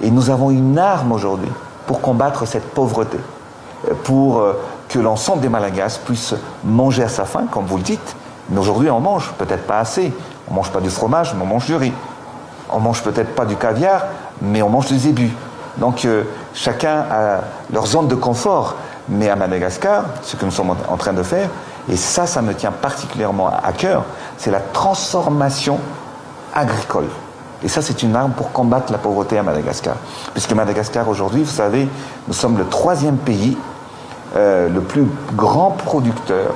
Et nous avons une arme aujourd'hui pour combattre cette pauvreté, pour que l'ensemble des Malagasy puissent manger à sa faim, comme vous le dites. Mais aujourd'hui, on mange peut-être pas assez. On mange pas du fromage, mais on mange du riz. On mange peut-être pas du caviar, mais on mange du zébu. Donc chacun a leur zone de confort. Mais à Madagascar, ce que nous sommes en train de faire, et ça me tient particulièrement à cœur, c'est la transformation agricole. Et ça, c'est une arme pour combattre la pauvreté à Madagascar. Puisque Madagascar, aujourd'hui, vous savez, nous sommes le troisième pays le plus grand producteur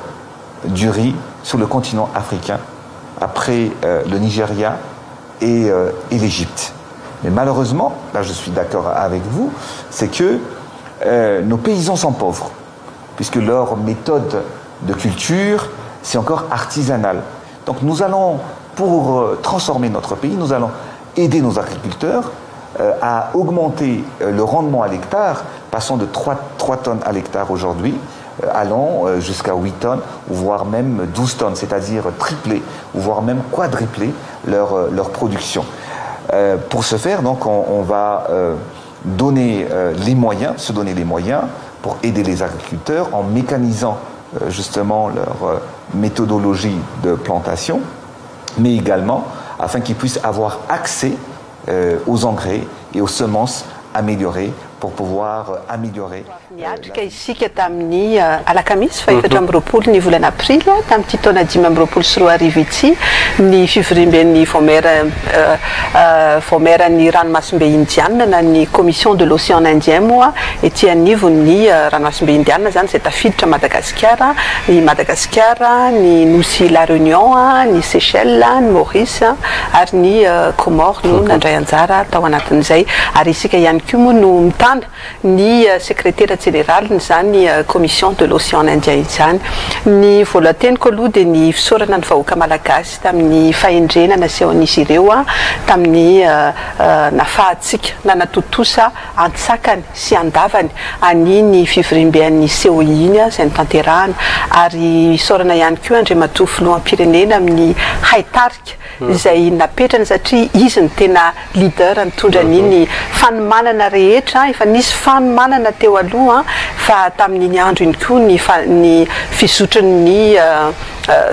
du riz sur le continent africain, après le Nigeria et l'Égypte. Mais malheureusement, là je suis d'accord avec vous, c'est que nos paysans sont pauvres, puisque leur méthode de culture, c'est encore artisanal. Donc nous allons, pour transformer notre pays, nous allons aider nos agriculteurs à augmenter le rendement à l'hectare, passant de 3 tonnes à l'hectare aujourd'hui, allant jusqu'à 8 tonnes, voire même 12 tonnes, c'est-à-dire tripler, voire même quadrupler leur production. Pour ce faire, donc, on va donner les moyens, se donner les moyens pour aider les agriculteurs en mécanisant justement leur méthodologie de plantation, mais également afin qu'ils puissent avoir accès aux engrais et aux semences améliorées pour pouvoir améliorer. Niatrika isika tamin'ny alakamisy fa 24 ny volana aprily tamin'ity taona 2025 ity ny fivoriamben'ny vaomieran'ny ranomasimbe Indianina na ny Commission de l'océan Indien moa ety anivon'ny ranomasimbe Indianina zany zay tafiditra Madagasikara, ny Madagasikara, ny nosy La Réunion, ny Seychelles, ny Maurice ary ny Comores no nandray anjara tao anatin'izay. Ary isika ihany koa moa no mitana ny secrétaire général zany Commission de l'océan Indien izany. Ny voalohan-teniko aloha dia ny fisaorana ny vahoaka malagasy tamin'ny fahendrena nasehon'izy ireo tamin'ny nafahantsika nanatontosa antsakany sy andavany an'iny fivoriamben'ny COI iny izay notanterahana. Ary isaorana ihany koa Andriamatoa filoham-pirenena amin'ny haitarika izay napetrany, satria izy ny tena leader nitondra an'iny fanomanana rehetra. Efa nisy fanomanana teo aloha fa tamin'iny andro iny koa ny fizotran'ny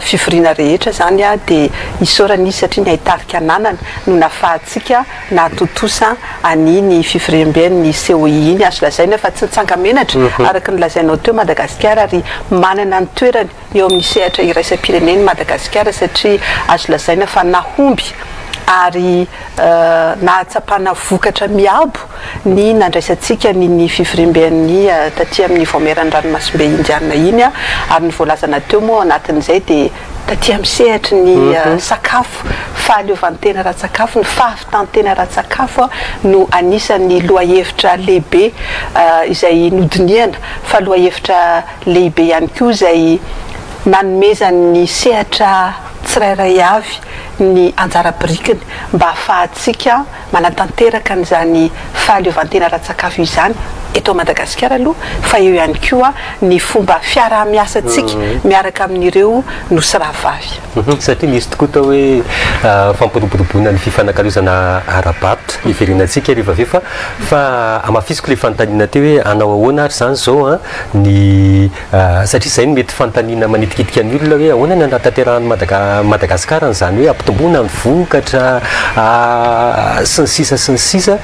fivoriana rehetra zany dia isaorana izy satria ny haitarika ananana no nafahantsika nahatontosa an'iny fivoriamben'ny COI iny. Azo lazaina fa tsy nitsanga-menatra araka ny lazainao teo Madagasikara, ary manana ny toerany eo amin'ny sehatra iraisam-pirenena Madagasikara, satria azo lazaina fa nahomby ary nahatsapana vokatra miabo ny nandraisantsika ny fivoriamben'ny taty amin'ny vaomieran'ny ranomasimbe Indianina iny. Ary ny voalazana teo moa anatin'izay dia taty amin'ny sehatry ny sakafo, fahaleovantena ara-tsakafo, ny fahavitantena ara-tsakafo no anisan'ny lohahevitra lehibe izay nodiniana, fa lohahevitra lehibe ihany koa izay nanomezan'ny sehatra tsirairay avy ny anjara birikiny mba ahafahantsika manatanteraka an'izany fahaleovantena ara-tsakafo izany eto Madagasikara aloha, fa eo ihany koa ny fomba fiaraha-miasantsika miaraka amin'ireo nosy rahavavy. Satria misy tokoa tao hoe fampiroboroboana ny fifanakalozana ara-barotra iverenantsika rehefa avy eo, fa hamafisiko le fanontaniana teo hoe anao ahoana ary zany zao ny satria zay no mety fanontaniana manitikitika ny olona hoe ahoana ny anatanterahany Madagasikara zany hoe ampitomboana ny vokatra sy ny sisa sy ny sisa.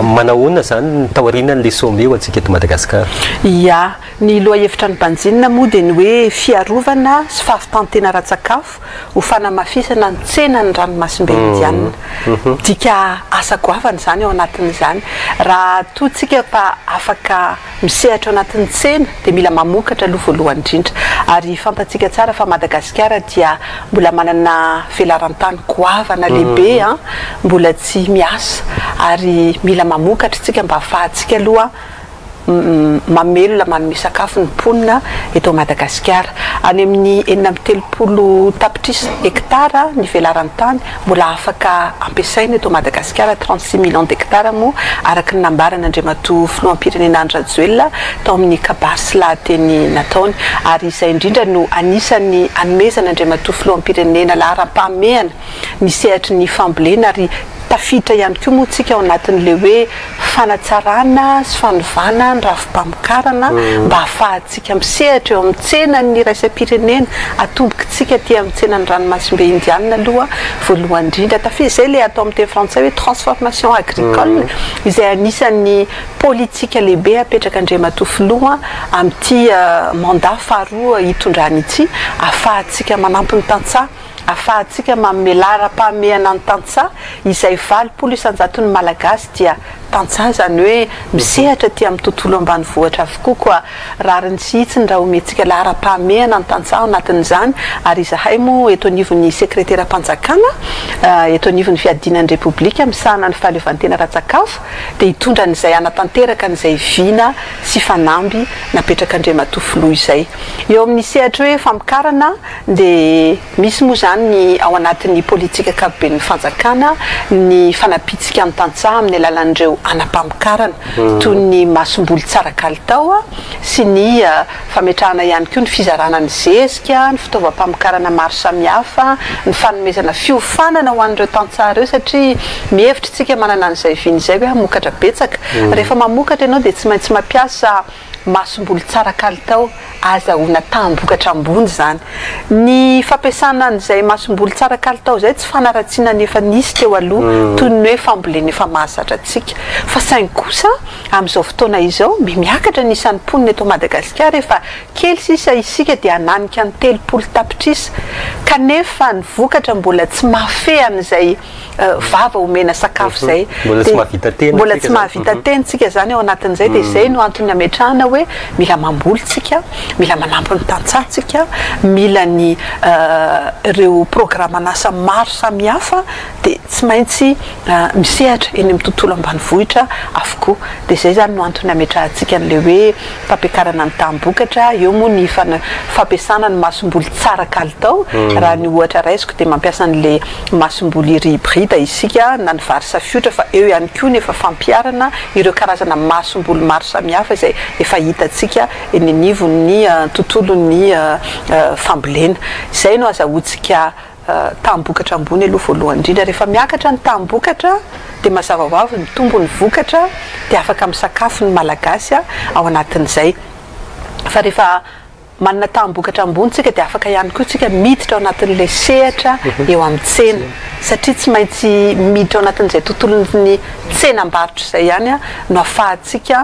Manahoana zany ny taorian'le sommet ho antsika eto Madagasikara? Ya, ny lohahevitra ny banjinina moa dia ny hoe fiarovana sy fahavitantena ara-tsakafo ho fanamafisana ny tsena ny ranomasimbe Indianina. Dika asa goavana izany ao anatin'izany. Raha toa tsika fa afaka misehatra ao anatin'ny tsena dia mila mamokatra aloha voalohany indrindra, ary fantatsika tsara fa Madagasikara dia mbola manana velaran-tany goavana lehibe mbola tsy miasa, ary mila mamokatra tsika mba ahafahantsika aloha mamelona, manome sakafo ny mponina eto Madagasikara. Any amin'ny 36 tapitrisa hektara ny velaran-tany mbola afaka ampiasaina eto Madagasikara, 36 millions d'hectares moa araka ny nambaran'Andriamatoa filoham-pirenena Andry Rajoelina tao amin'ny kabary sy lahateny nataony. Ary izay indrindra no anisan'ny anomezan'Andriamatoa filoham-pirenena laharam-pahamehana ny sehatry ny fambolena, ary tafiditra ihany koa moa tsika ao anatin'le hoe fanatsarana sy fanovana ny rafi-pamokarana mba hahafahantsika misehatra eo amin'ny tsenan'ny iraisam-pirenena. Atombokitsika aty amin'ny tsenan'ny ranomasimbe Indianina aloha voalohany indrindra. Tafiditra izay ilay atao amin'ny teny frantsay hoe transformation agricole izay anisan'ny politika lehibe apetrak'Andriamatoa Filoha amin'ity mandat faharoa hitondrany ity, ahafahantsika manampy ny tantsaha, ahafahantsika manome laharam-pahamehana ny tantsaha, izay 80 isan-jaton'ny Malagasy dia tantsaha, izany hoe misehatra aty amin'ny tontolo ambanivohitra avokoa, koa rariny sy hitsiny raha omentsika laharam-pahamehana ny tantsaha ao anatin'izany, ary izahay moa eto anivon'ny sekreteram-panjakana, eto anivon'ny fiadiana ny Repoblika misahana ny fahaleovantena ara-tsakafo, dia hitondra an'izay hanatanteraka an'izay vina sy fanamby napetrak'Andriamatoa Filoha izay. Eo amin'ny sehatry hoe famokarana dia misy moa izany ny ao anatin'ny politika ankapoben'ny fanjakana ny fanampiantsika ny tantsaha amin'ny alalan'ireo anam-pamokarana toy ny masomboly tsara kalitao sy ny Fametrahana ihany koa ny fizarana ny zezika, ny fitaovam-pamokarana maro samihafa, ny fanomezana fiofanana ho an'ireo tantsaha ireo satria mihevitra isika manana an'izay vina izay hoe hamokatra betsaka. Rehefa mamokatra ianao dia tsy maintsy mampiasa masomboly tsara kalitao azahoana taham-bokatra ambony izany. Ny fampiasana an'izay masomboly tsara kalitao izay tsy fanaratsiana ny efa nisy teo aloha toy ny hoe fambolena efa mahazatra antsika fa saingy kosa Amin'izao fotoana izao, mihamiakatra ny isan'ny mponina eto Madagasikara, efa kely sisa isika dia hananika ny 30 tapitrisa, kanefa ny vokatra mbola tsy mahafehy an'izay vava omena sakafo izay. Mbola tsy mahavita tena Mbola tsy mahavita tena isika izany ao anatin'izay, dia izay no antony ametrahana hoe mila mamboly tsika, mila manampy ny tantsaha tsika, mila ny ireo programan'asa maro samihafa dia tsy maintsy misehatra eny amin'ny tontolo ambanivohitra avokoa. Dia izay izany no antony ametrahantsika an'ilay hoe fampiakarana ny taham-bokatra. Eo moa ny fampiasana ny masomboly tsara kalitao. Raha ny ohatra raisiko dia mampiasa an'ilay masomboly riz hybride isika na ny vary safiotra fa eo ihany koa ny efa fampiharana ireo karazana masomboly maro samihafa izay efa hitantsika eny anivon'ny tontolon'ny fambolena. Izay no azahoantsika taham-bokatra ambony aloha voalohany indrindra. Rehefa miakatra ny taham-bokatra dia mazava ho avy mitombo ny vokatra dia afaka misakafo ny Malagasy ao anatin'izay. Fa rehefa manana taham-bokatra ambony tsika dia afaka ihany koa tsika miditra ao anatin'ilay sehatra eo amin'ny tsena satria tsy maintsy miditra ao anatin'izay tontolon'ny tsenam-barotra izay ihany no ahafahantsika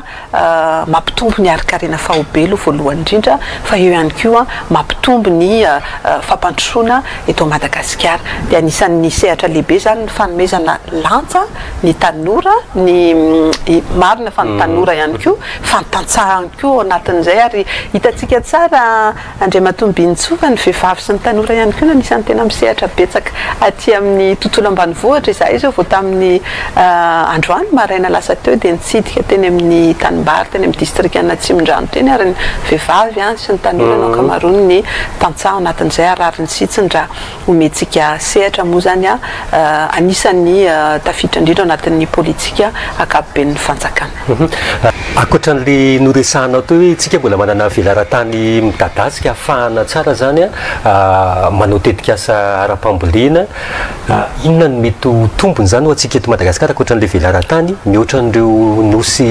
mampitombo ny harinkarena faobe aloha voalohany indrindra fa eo ihany koa mampitombo ny fampandrosoana eto Madagasikara. Dia anisan'ny sehatra lehibe izany ny fanomezana lanja ny tanora, ny marina fa ny tanora ihany koa fa ny tantsaha ihany koa ao anatin'izay ary hitantsika tsara Andriamatoa Mbinintsoa fa ny vehivavy sy ny tanora ihany koa no anisan'ny tena misehatra betsaka aty amin'ny tontolo ambanivohitra. Izahay izao vao tamin'ny androany maraina lasa teo dia nitsidika teny amin'ny tanimbary teny amin'ny distrikan'Atsimondrano teny ary ny vehivavy sy ny tanora no ankamaroan'ny tantsaha ao anatin'izay ary rariny sy hitsiny raha omentsika sehatra moa izany anisan'ny tafiditra indrindra ao anatin'ny politika ankapoben'ny fanjakana. Ankoatra an'ilay noresahanao teo hoe isika mbola manana velaran-tany midadasika ahafahana tsara izany manao tetikasa ara-pambolena, inona no mety ho tombony izany ho antsika eto Madagasikara ankoatra an'ilay velaran-tany mihoatra an'ireo nosy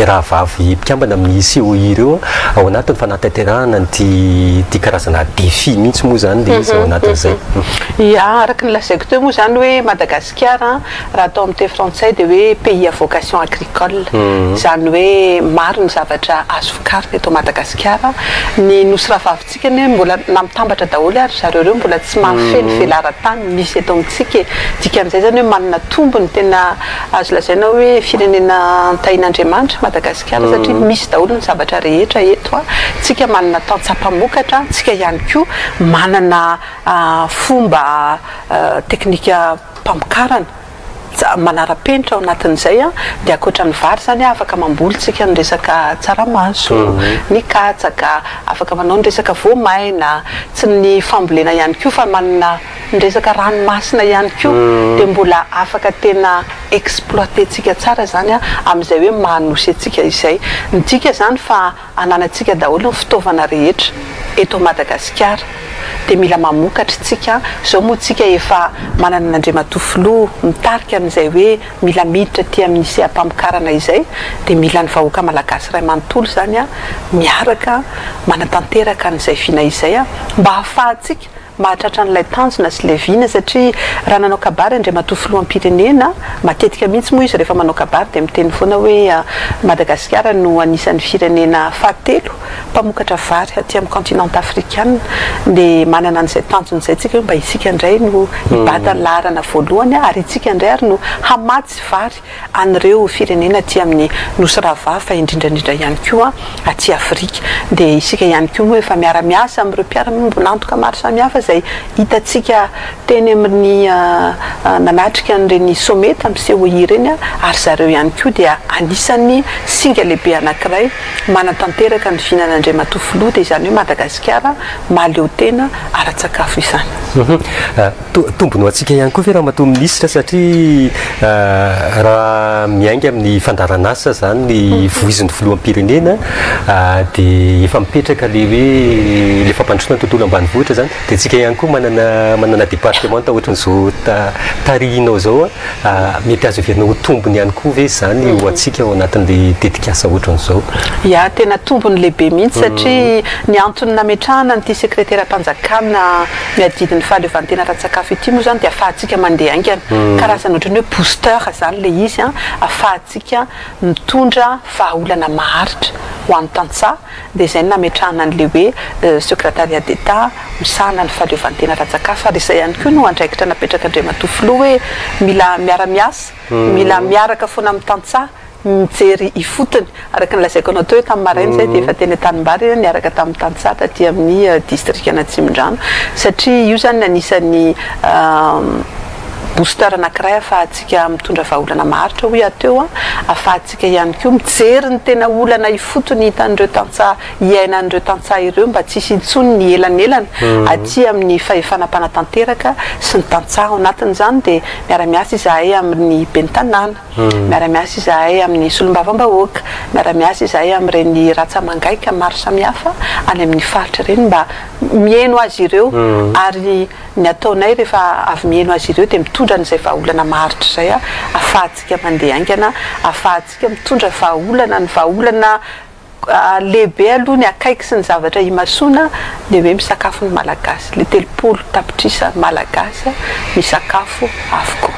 rahavavy mpikambana amin'ny COI ireo ao anatin'ny fanatanterahana an'ity ity karazana défi mihitsy moa izany ilay izy ao anatin'izay? Ya, araka ny lazaiko teo moa izany hoe Madagasikara Raha atao amin'ny teny frantsay dia hoe pays à vocation agricole, izany hoe maro ny zavatra azo vokarina eto Madagasikara. Ny nosy rahavavintsika anie mbola na mitambatra daholo ary zareo ireo mbola tsy mahafehy ny velaran-tany misy eto amintsika e. Dikan'izay izany hoe manana tombony tena azo lazaina hoe firenena tahian'Andriamanitra Madagasikara satria misy daholo ny zavatra rehetra eto. Tsika manana tantsaha mpamokatra, tsika ihany koa manana fomba teknika mpamokarana manara-penitra ao anatin'izay dia ankoatra ny vary izany afaka mamboly tsika ny resaka tsaramaso, ny katsaka, afaka manao ny resaka voamaina, tsy ny fambolena ihany koa fa manana ny resaka ranomasina ihany koa dia mbola afaka tena exploiter-tsika tsara izany amin'izay hoe maha nosy antsika izay. Midika izany fa ananantsika daholo ny fitaovana rehetra eto Madagasikara. Dia mila mamokatra isika. Izao moa isika efa manana an'Andriamatoa Filoha mitarika an'izay hoe mila miditra aty amin'ny seha-pamokarana izay dia mila ny vahoaka malagasy iray manontolo izany miaraka manatanteraka an'izay vina izay mba hahafahantsika mahatratra an'ilay tanjona sy ilay vina satria raha nanao kabary Andriamatoa Filoham-pirenena, matetika mihitsy moa izy rehefa manao kabary dia miteny foana hoe Madagasikara no anisan'ny firenena fahatelo mpamokatra vary aty amin'ny continent afrikana dia manana an'izay tanjona izay tsika hoe mba isika indray no hibata ny laharana voalohany ary isika indray ary no hamatsy vary an'ireo firenena aty amin'ny nosy rahavavy fa indrindra indrindra ihany koa aty Afrika. Dia isika ihany koa moa efa miara-miasa amin'ireo mpiara-miombon'antoka maro samihafa izay hitantsika teny amin'ny nanatrika an'ireny sommet tamin'ny COI ireny ary zareo ihany koa dia anisan'ny singa lehibe anankiray manatanteraka ny vinan'Andriamatoa Filoha dia izany hoe Madagasikara mahaleo tena ara-tsakafo izany. Tombony ho antsika ihany koa ve Ramatoa Minisitra satria raha miainga amin'ny fandaharan'asa izany ny voizin'ny filoham-pirenena dia efa mipetraka ilay hoe ilay fampandrosoana ny tontolo ambanivohitra izany dia antsika ihany koa manana manana departemanta ohatran'izao tarihinao izao mety azo heverina ho tombony ihany koa ve izany ho antsika ao anatin'ilay tetikasa ohatran'izao? Ya, tena tombony lehibe mihitsy satria ny antony nametrahana an'ity sekreteram-panjakana miadidy ny fahaleovantena ara-tsakafo ity moa izany dia afahantsika mandeha haingana, karazana ohatran'ny hoe booster izany ilay izy an, afahantsika mitondra vahaolana maharitra ho an'ny tantsaha, dia izay no nametrahana an'ilay hoe secretariat d'Etat misahana ny fahaleovantena ara-tsakafo ary izay ihany koa no andraikitra napetrak'Andriamatoa Filoha hoe mila miara-miasa, mila miaraka foana amin'ny tantsaha, mijery ifotony. Araka ny lazaiko anao teo hoe tamin'ny maraina izay dia efa teny an-tanimbary niaraka tamin'ny tantsaha taty amin'ny distrikan'Atsimondrano satria io izany anisan'ny booster anankiray ahafahantsika mitondra vahaolana maharitra hoy aho teo, ahafahantsika ihany koa mijery ny tena olana ifotony hitan'ireo tantsaha, iainan'ireo tantsaha ireo mba tsy hisy intsony ny elanelana aty amin'ny fahefana mpanatanteraka sy ny tantsaha. Ao anatin'izany dia miara-miasa izahay amin'ny ben'ny tanàna. Miara-miasa izahay amin'ny solombavambahoaka, miara-miasa izahay amin'ireny ratsa-mangaika maro samihafa any amin'ny faritra ireny mba mihaino azy ireo ary ny ataonay rehefa avy mihaino azy ireo dia mitondra an'izay vahaolana maharitra izay ahafahantsika mandeha haingana, ahafahantsika mitondra vahaolana, ny vahaolana Lehibe aloha ny akaiky sy ny zavatra imasoana dia hoe misakafo ny Malagasy, le 30 tapitrisa Malagasy misakafo avokoa.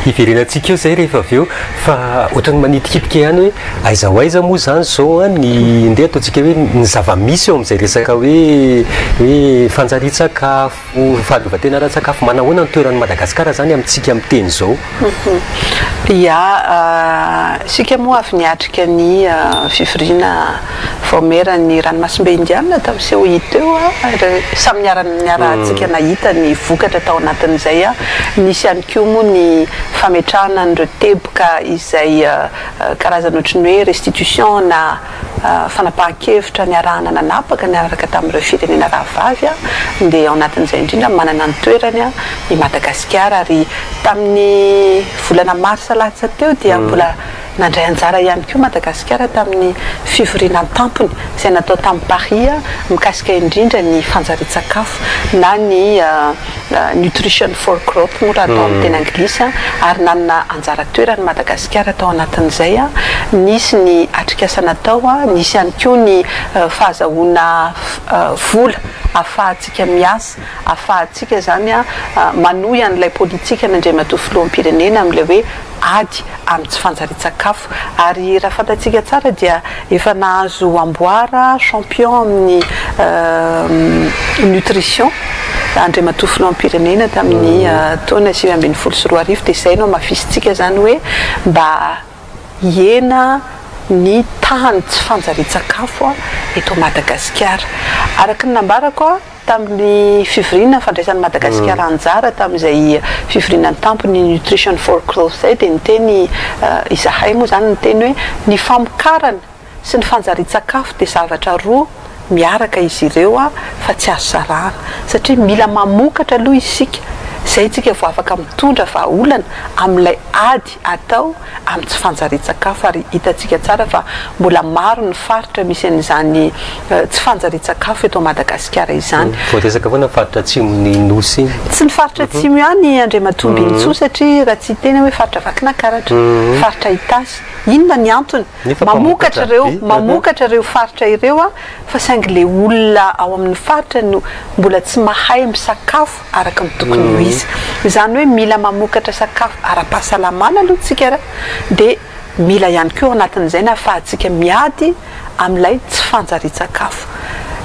Hiverenantsika eo izay rehefa avy eo fa ohatran'ny manitikitika ihany hoe aiza ho aiza moa izany izao an ny ndeha ataontsika hoe ny zava-misy eo amin'izay resaka hoe hoe fanjarian-tsakafo, Fahaleovantena ara-tsakafo, manahoana ny toeran'i Madagasikara izany amintsika miteny izao? Ya, isika moa avy niatrika ny fivoriana vaomieran'ny ranomasimbe Indiana tamin'ny COI teo ary samy niara-niarahantsika nahita ny vokatra tao anatin'izay. Nisy ihany koa moa ny fametrahana an'ireo teboka izay karazana ohatry ny hoe restitution na fanapahan-kevitra niarahana nanapaka niaraka tamin'ireo firenena rahavavy dia ao anatin'izay indrindra manana ny toerany i Madagasikara ary tamin'ny volana marsa latsa teo dia mbola nandray anjara ihany koa Madagasikara tamin'ny fivoriana an-tampony izay natao tamin'i Paris mikasika indrindra ny fanjarian-tsakafo na ny Nutrition for Growth moa raha atao amin'ny teny anglisy ary nanana anjara toerana i Madagasikara tao anatin'izay. Nisy ny atrikasa natao, nisy ihany koa ny fahazahoana vola ahafahantsika miasa, ahafahantsika izany manohy an'ilay politikan'Andriamatoa Filoham-pirenena amin'ilay hoe ady amin'ny tsy fanjarian-tsakafo ary raha fantatsika tsara dia efa nahazo amboara champion amin'ny nutrition Andriamatoa Filoham-pirenena tamin'ny taona 2019 dia izay no hamafisintsika izany hoe mba hihena ny tahan'ny tsy fanjarian-tsakafo eto Madagasikara. Araka ny nambarako Tamin'ny fivoriana fandraisan'i Madagasikara anjara tamin'izay fivoriana an-tampony Nutrition for Growth izay dia niteny izahay moa izany niteny hoe ny famokarana sy ny fanjarian-tsakafo dia zavatra roa miaraka izy ireo fa tsy azo sarahana satria mila mamokatra aloha isika. Izay tsika vao afaka mitondra vahaolana amin'ilay ady atao amin'ny tsy fanjarian-tsakafo ary hitantsika tsara fa mbola maro ny faritra misy an'izany tsy fanjarian-tsakafo eto Madagasikara izany. Voaresaka foana ny faritra atsimon'ny Nosy iny. Tsy ny faritra atsimo ihany Andriamatoa Mbinintsoa satria raha tsy hiteny aho hoe faritra Vakinakaratra, faritra Itasy, inona ny antony? Nefa Mamokatra mpamokatra ireo, be. mamokatra ireo faritra ireo fa saingy ilay olona ao amin'ny faritra no mbola tsy mahay misakafo araka ny tokony ho izy. Izany hoe mila mamokatra sakafo ara-pahasalamana aloha tsika dia mila ihany koa ao anatin'izay ny ahafahantsika miady amin'ilay tsy fanjarian-tsakafo.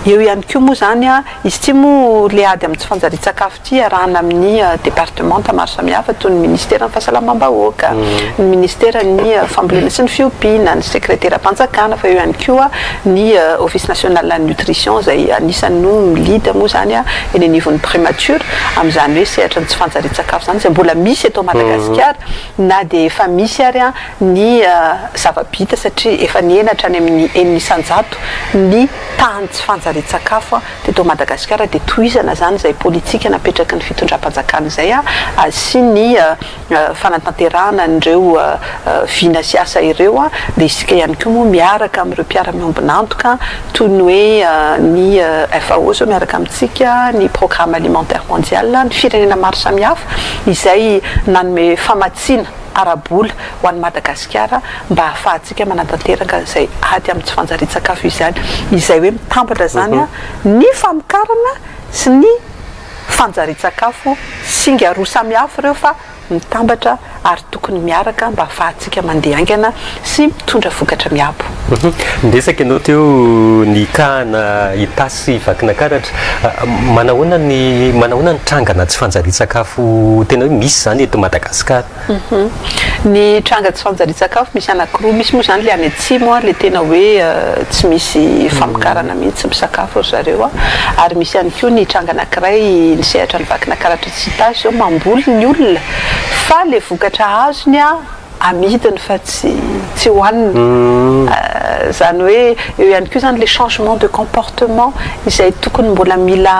Eo ihany koa moa izany, izy ity moa ilay ady amin'ny tsy fanjarian-tsakafo ity iarahana amin'ny departemanta maro samihafa toy ny ministeran'ny fahasalamam-bahoaka, ny ministeran'ny fambolena sy ny fiompiana, ny sekreteram-panjakana fa eo ihany koa ny office national de nutrition izay anisan'ny no mi-lead moa izany eny anivon'ny primature amin'izany hoe sehatra ny tsy fanjarian-tsakafo izany izay mbola misy eto Madagasikara na dia efa misy ary ny zava-bita satria efa nihena hatrany amin'ny 6% ny tahan'ny tsy fanjarian-tsakafo teto Madagasikara dia tohizana izany izay politika napetraky ny fitondram-panjakana izay sy ny fanatanterahana an'ireo vina sy asa ireo dia isika ihany koa moa miaraka amin'ireo mpiara-miombon'antoka toy ny hoe ny FAO izao miaraka amintsika, ny Programme Alimentaire Mondial, ny firenena maro samihafa izay nanome famatsiana ara-bola ho an'i Madagasikara mba hahafahantsika manatanteraka izay ady amin'ny tsy fanjarian-tsakafo izany, izay hoe mitambatra izany ny famokarana sy ny fanjarian-tsakafo, singa roa samihafa ireo fa mitambatra ary tokony miaraka mba hahafahantsika mandeha haingana sy mitondra vokatra miabo. Niresaka ianao teo ny kahana Itasy sy Vakinakaratra. Manahoana ny manahoana ny trangana tsy fanjarian-tsakafo tena hoe misy izany eto Madagasikara? Ny tranga tsy fanjarian-tsakafo misy anankiroa, misy moa izany ilay any atsimo ilay tena hoe tsy misy famokarana mihitsy misakafo ry zareo ary misy ihany koa ny tranga anankiray ny sehatra ny Vakinakaratra sy Itasy izao mamboly ny olona fa ilay vokatra azony amidiny fa tsy tsy hohanina. Izany hoe eo ihany koa izany ilay changement de comportement izay tokony mbola mila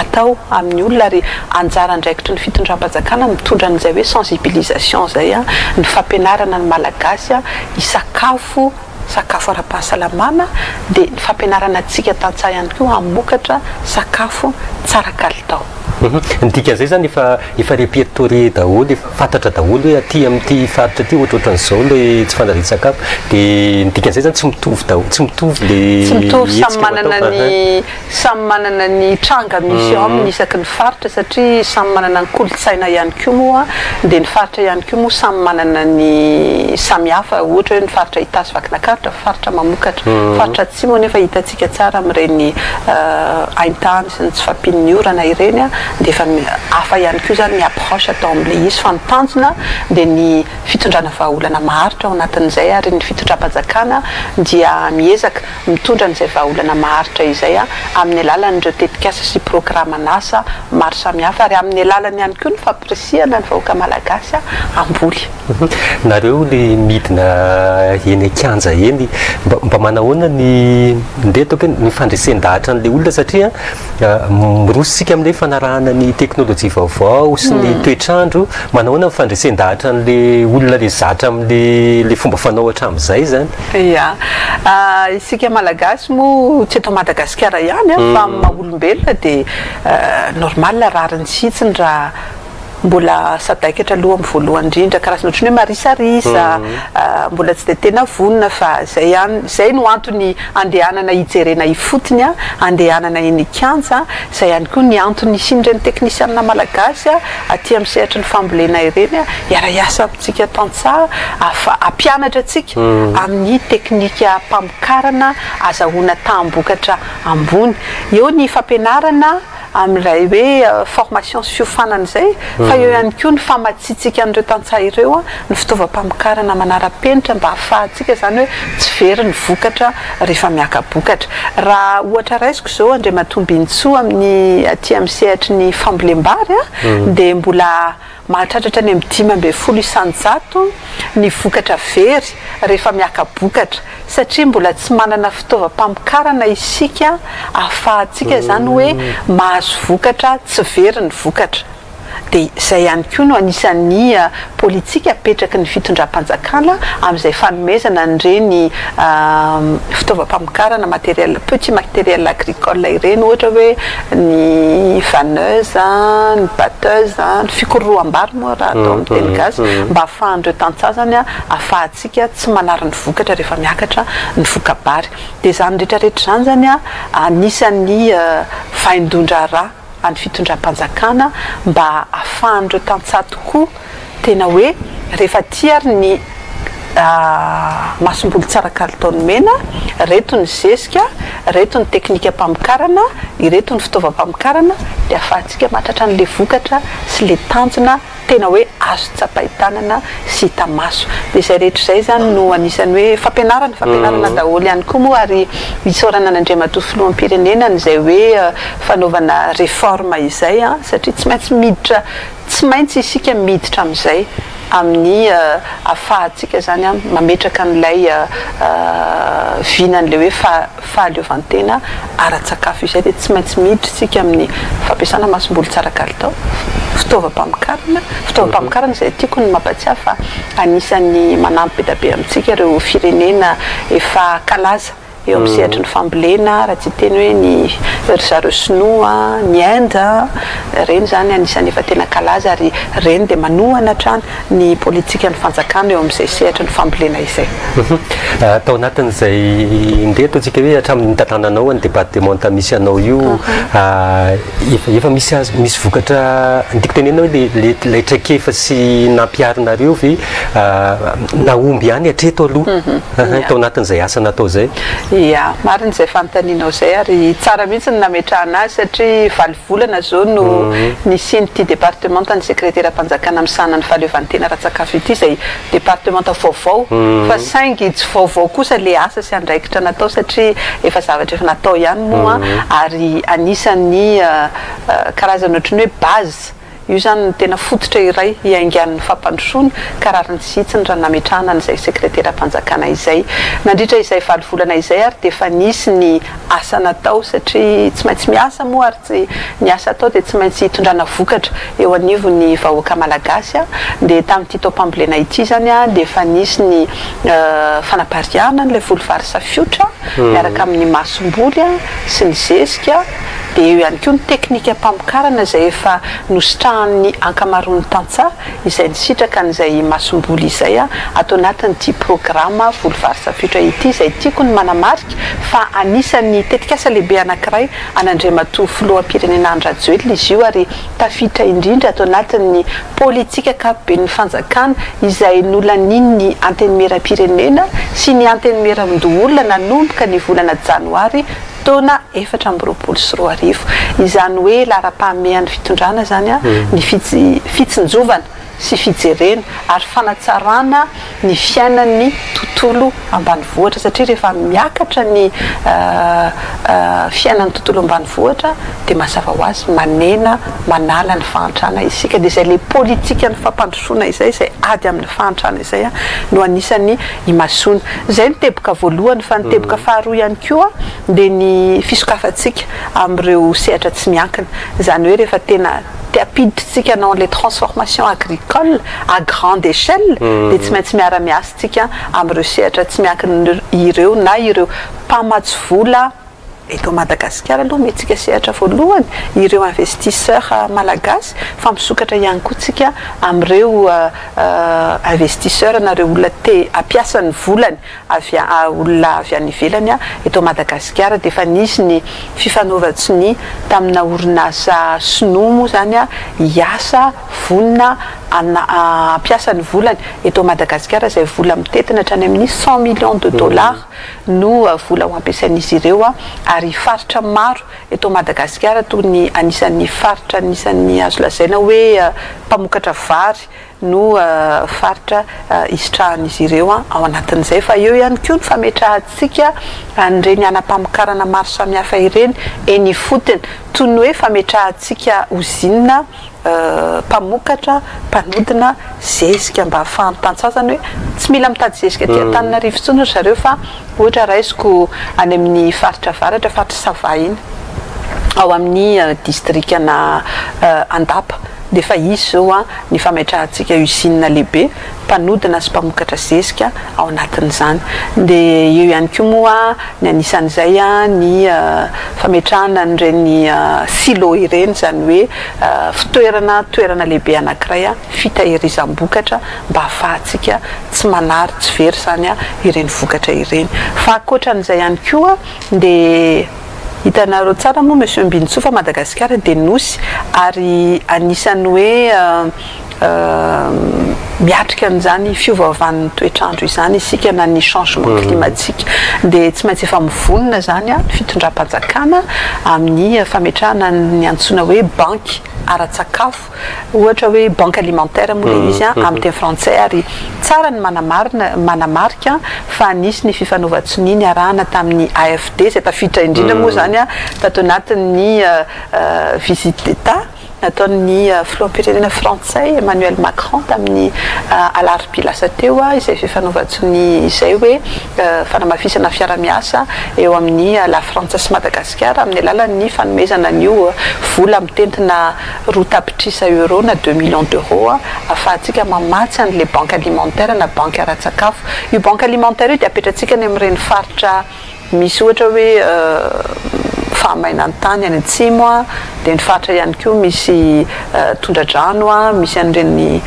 atao amin'ny olona ary anjara andraikitry ny fitondram-panjakana mitondra an'izay hoe sensibilisation izay, ny fampianarana ny Malagasy hisakafo sakafo ara-pahasalamana dia ny fampianarana antsika tantsaha ihany koa hamokatra sakafo tsara kalitao. Ny dikan'izay izany efa efa répertorié daholo, efa fantatra daholo hoe aty amin'ity faritra ity ohatrohatran'izao ilay tsy fanjarian-tsakafo. Dia ny dikan'izay izany tsy mitovy daholo, tsy mitovy ilay Tsy mitovy, samy hetsika ho atao. manana ny samy manana ny tranga misy eo aminy isaky ny faritra satria samy manana ny kolontsaina ihany koa moa dia ny faritra ihany koa moa samy manana ny samihafa, ohatra hoe ny faritra Itasy Vakinakaratra faritra mamokatra, faritra Atsimo anefa hitantsika tsara amin'ireny haintany sy ny tsy fahampian'ny orana ireny dia efa hafa ihany koa izany ny approche atao amin'ilay izy fa ny tanjona dia ny fitondrana vahaolana maharitra ao anatin'izay ary ny fitondram-panjakana dia miezaka mitondra an'izay vahaolana maharitra izay amin'ny alalan'ireo tetikasa sy programan'asa maro samihafa ary amin'ny alalany ihany koa ny fampirisihana ny vahoaka malagasy hamboly. Nareo le midina eny an-kianja eny, mba mba manahoana ny ndeha ataoko hoe ny fandresen-dahatra an'ilay olona satria miroso isika amin'ilay fanarahana ny teknolojia vaovao sy ny toetr'andro, manahoana ny fandresen-dahatra an'ilay olona le zatra amin'ilay le fomba fanao hatramin'izay izany? Ia. Isika Malagasy moa tsy eto Madagasikara ihany fa amin'ny maha olombelona dia normal rariny sy hitsiny raha mbola sadaikatra aloha amin'ny voalohany indrindra, karazana ohatran'ny hoe marisarisa, mbola tsy dia tena vonona fa izay ihany, izay no antony andehanana hijerena ifotony, andehanana eny an-kianja, izay ihany koa ny antony hisian'ireny teknisianina malagasy aty amin'ny sehatry ny fambolena ireny, hiara-hiasa amintsika tantsaha, afa hampianatra antsika amin'ny teknikam-pamokarana azahoana taham-bokatra ambony. Eo ny fampianarana amin'ilay hoe formation sy fiofanana izay, fa eo ihany koa ny famatsiantsika an'ireo tantsaha ireo ny fitaovam-pamokarana manara-penitra mba hahafahantsika izany hoe tsy very ny vokatra rehefa miaka-bokatra. Raha ohatra raisiko izao Andriamatoa Mbinintsoa amin'ny aty amin'ny sehatry ny fambolem-bary dia mbola mahatratratra any amin'ny 15% ny vokatra very rehefa miaka-bokatra satria mbola tsy manana fitaovam-pamokarana isika ahafahantsika izany hoe mahazo vokatra tsy very ny vokatra. Dia izay ihany koa no anisan'ny politika apetraky ny fitondram-panjakana amin'izay fanomezana an'ireny fitaovam-pamokarana, matériel, petit matériel agricole ireny, ohatra hoe ny vanneuse, ny batteuse, ny fikororoham-bary moa raha atao amin'ny teny gasy, mba ahafahan'ireo tantsaha izany ahafahantsika tsy manary ny vokatra rehefa miakatra ny voka-bary. Dia izany rehetra rehetra izany izany anisan'ny vaindohan-draharaha an'ny fitondram-panjakana mba ahafahan'ireo tantsaha tokoa tena hoe rehefa aty ary ny masomboly tsara kalitao nomena, ireto ny zezika, ireto ny teknikam-pamokarana, ireto ny fitaovam-pamokarana dia ahafahantsika mahatratra an'ilay vokatra sy ilay tanjona tena hoe azo tsapain-tanana sy hita maso. Dia izay rehetra izay izany no anisan'ny hoe fampianarana, fampianarana daholo ihany koa moa ary isaorana an'Andriamatoa Filoham-pirenena an'izay hoe fanaovana réforme izay satria tsy maintsy miditra, tsy maintsy isika miditra amin'izay amin'ny ahafahantsika izany mametraka an'ilay vinan'ilay hoe fahaleovantena ara-tsakafo izay dia tsy maintsy miditra isika amin'ny fampiasana masomboly tsara kalitao, fitaovam-pamokarana, fitaovam-pamokarana izay tiako ny mampatsiahy fa anisan'ny manampy be dia be amintsika ireo firenena efa kalaza eo amin'ny sehatry ny fambolena, raha tsy hiteny hoe ny ry zareo sinoa, ny Inde, ireny izany anisan'ny efa tena kalaza ary ireny dia manohana hatrany ny politikan'ny fanjakana eo amin'izay sehatry ny fambolena izay. Tao anatin'izay ndeha ataontsika hoe hatramin'ny nitantananao an'ny departemanta misy anao io, efa misy azo, misy vokatra, ny tiako tenenina hoe le ilay traikefa sy nampiharinareo ve nahomby ihany hatreto aloha tao anatin'izay asa natao izay? Ia, marina izay fanontanianao izay ary tsara mihitsy ny nametrahana azy satria volana izao no nisian'ity departemantan'ny sekreteram-panjakana misahana ny fahaleovantena ara-tsakafo ity izay departemanta vaovao fa saingy tsy vaovao kosa ilay asa sy andraikitra natao satria efa zavatra efa natao ihany moa ary anisan'ny karazana ohatran'ny hoe base io izany no tena fototra iray hiaingan'ny fampandrosoana ka rariny sy hitsiny raha nametrahana an'izay sekreteram-panjakana izay. Nandritra izay valo volana izay ary dia efa nisy ny asa natao satria tsy maintsy miasa moa ary tsy ny asa atao dia tsy maintsy hitondrana vokatra eo anivon'ny vahoaka malagasy dia tamin'ity taom-pambolena ity izany dia efa nisy ny fanapariahana an'ilay voly vary safiotra miaraka amin'ny masomboly sy ny zezika dia eo ihany koa ny teknikam-pamokarana izay efa nositrahan'ny ankamaroan'ny tantsaha izay nisitraka an'izay masomboly izay ato anatin'ity programa voly vary safiotra ity izay tiako ny manamarika fa anisan'ny tetikasa lehibe anankiray an'Andriamatoa Filoham-pirenena Andry Rajoelina izy io ary tafiditra indrindra ato anatin'ny politika ankapoben'ny fanjakana izay nolanian'ny Antenimierampirenena sy ny Antenimierandoholona nanomboka ny volana janoary taona 2024. Izany hoe laharam-pahamehan'ny fitondrana izany ny fitsinjovana sy fijerena ary fanatsarana ny fiainan'ny tontolo ambanivohitra satria rehefa miakatra ny fiainan'ny tontolo ambanivohitra dia mazava ho azy manena manala ny fahantrana isika dia izay le politikan'ny fampandrosoana izay, izay ady amin'ny fahantrana izay no anisan'ny imasoana. Izay ny teboka voalohany fa ny teboka faharoa ihany koa dia ny fisokafantsika amin'ireo sehatra tsy miankina, izany hoe rehefa tena te hampiditra hanao an'ilay transformation agricole à grande échelle dia tsy maintsy miara-miasa tsika amin'ireo sehatra tsy miankina ireo na ireo mpamatsy vola eto Madagasikara aloha omentsika sehatra voalohany ireo investisseurs malagasy fa misokatra ihany koa tsika amin'ireo investisseurs na ireo olona te hampiasa ny volany avy olona avy any ivelany eto Madagasikara dia efa nisy ny fifanaovan-tsonia tamina orinasa sinoa moa izany hiasa vonona hampiasa ny volany eto Madagasikara izay vola mitentina hatrany amin'ny cent millions de dollars no vola ho ampiasain'izy ireo ary faritra maro eto Madagasikara toy ny anisan'ny faritra anisan'ny azo lazaina hoe mpamokatra vary no faritra hisitrahan'izy ireo ao anatin'izay fa eo ihany koa ny fametrahantsika an'ireny anam-pamokarana maro samihafa ireny eny ifotony toy ny hoe fametrahantsika ozinina mpamokatra mpanodina zezika mba ahafahan'ny tantsaha izany hoe tsy mila mitady zezika aty Antananarivo intsony ry zareo fa ohatra raisiko any amin'ny faritra avaratra faritra Sava iny ao amin'ny distrikana Andapa. dia efa hisy izao ny fametrahantsika usine lehibe mpanodina sy mpamokatra zezika ao anatin'izany. Dia eo ihany koa moa ny anisan'izay ny fametrahana an'ireny silo ireny, izany hoe fitoerana toerana lehibe anankiray fitahirizam-bokatra mba hahafahantsika tsy manary tsy very izany ireny vokatra ireny. Fa ankoatran'izay ihany koa dia hitanareo tsara moa Monsieur Mbinintsoa fa Madagasikara dia nosy ary anisan'ny hoe miatrika an'izany fiovaovan'ny toetr'andro izany isika na ny changement climatique. Dia tsy maintsy efa mivonona izany ny fitondram-panjakana amin'ny fametrahana ny antsoina hoe banky ara-tsakafo, ohatra hoe banque alimentaire moa ilay izy amin'ny teny frantsay, ary tsara ny manamarina manamarika fa nisy ny fifanaovan-tsonia niarahana tamin'ny AFD izay tafiditra indrindra moa izany tato anatin'ny visite d'Etat nataon'ny filoham-pirenena frantsay Emmanuel Macron tamin'ny alarobia lasa teo, izay fifanaovan-tsonia izay hoe fanamafisana fiara-miasa eo amin'ny La Frantsa sy Madagasikara amin'ny alalan'ny fanomezana an'io vola mitentina 2 tapitrisa euro na 2 millions d'euros ahafahantsika mamatsy an'ilay banque alimentaire na banque ara-tsakafo. Io banque alimentaire io dia apetratsika any amin'ireny faritra misy ohatra hoe fahamainan-tany any atsimo, dia ny faritra ihany koa misy tondradrano, misy an'ireny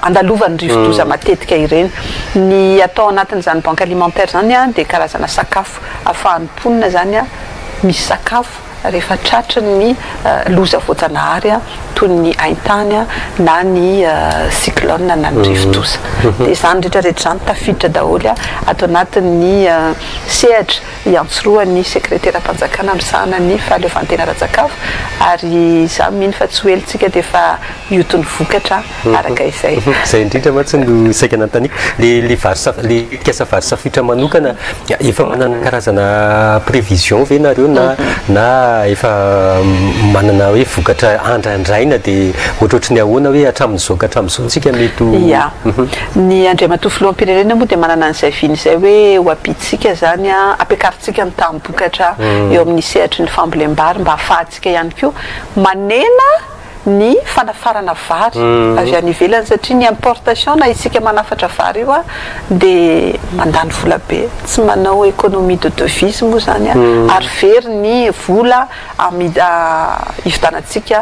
andalovan'ny rivodoza matetika ireny. Ny atao anatin'izany banque alimentaire zany dia karazana sakafo ahafahan'ny mponina zany misy sakafo rehefa tratry ny loza voajanahary toy ny haintany na ny cyclone na ny rivodoza. Dia izany rehetrarehetra izany tafiditra daholo ato anatin'ny sehatra iantsorohan'ny sekreteram-panjakana misahana ny fahaleovantena ara-tsakafo, ary za mino fa tsy ho ela dia efa hioty ny vokatra araka izay. Zay indrindra mantsy no saika nanontaniako. Le vary saf le tetikasa vary safiotra manokana, efa manana karazana prévision ve nareo na efa manana hoe vokatra andrandraina, dia ohatrohatry ny ahoana hoe hatramin'izao ka hatramin'izao tsika mety Ya, ny andriamatoa filoham-pirenena moa dia manana an'izay vina izay hoe ho ampitsika zany ampiakarintsika ny taham-bokatra eo amin'ny sehatry ny fambolem-bary mba hahafahantsika ihany koa manena ny fanafarana vary avy any ivelany, satria ny importation na isika manafatra vary io dia mandany vola be, tsy manao économie de devise moa zany ary very ny vola ividanantsika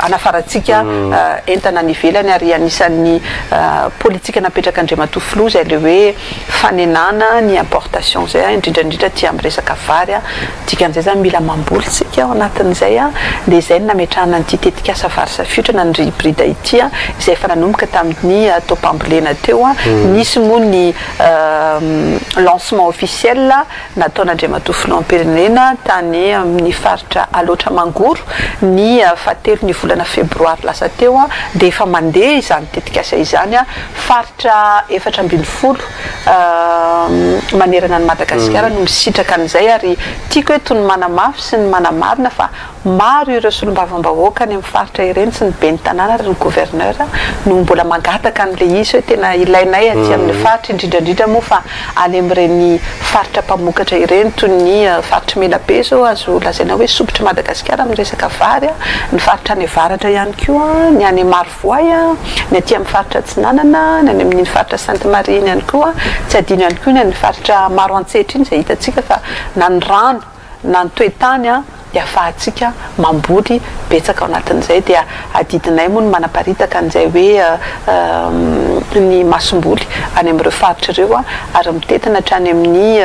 anafarantsika entana any ivelany. Ary anisan'ny politika napetraka andriamatoa filoha zay le hoe fanenana ny importation zay indrindrandrindra ty amin'ny resaka vary. Dikan'izay zany mila mamboly tsika ao anatin'izay dia izay no nametrahana an'ity tetikasa vary safiotra na ny riz hybride ity izay efa nanomboka tamin'ny taom-pambolena teo. Nisy moa ny lancement officiel nataon'andriamatoa filoham-pirenena tany amin'ny faritra Alaotra Mangoro ny fahatelo ny volana febroary lasa teo dia efa mandeha izany tetikasa izany. Faritra 14 manerana ny Madagasikara no misitraka an'izay, ary tiako hoe toy ny manamafy sy ny manamarina fa maro ireo solombavambahoaka any amin'ny faritra ireny sy ny ben'ny tanàna ary ny gouverneur no mbola mangataka an'le izy hoe tena ilainay aty amin'ny faritra, indrindrandrindra moa fa any amin'ireny faritra mpamokatra ireny toy ny faritry Menabe zao, azo lazaina hoe sompitry Madagasikara amin'ny resaka vary, ny faritra any avaratra ihany koa, ny any Marovoay, ny aty amin'ny faritra Atsinanana, ny any amin'iny faritra Sainte Marie iny ihany koa, tsy adino ihany koa ny any faritra Maroantsetra iny izay hitantsika fa na ny rano na ny toetany dia ahafahantsika mamboly betsaka ao anatin'izay. Dia adidinay moa ny manaparitaka an'izay hoe ny masomboly any amin'ireo faritra ireo ary mitentina hatrany amin'ny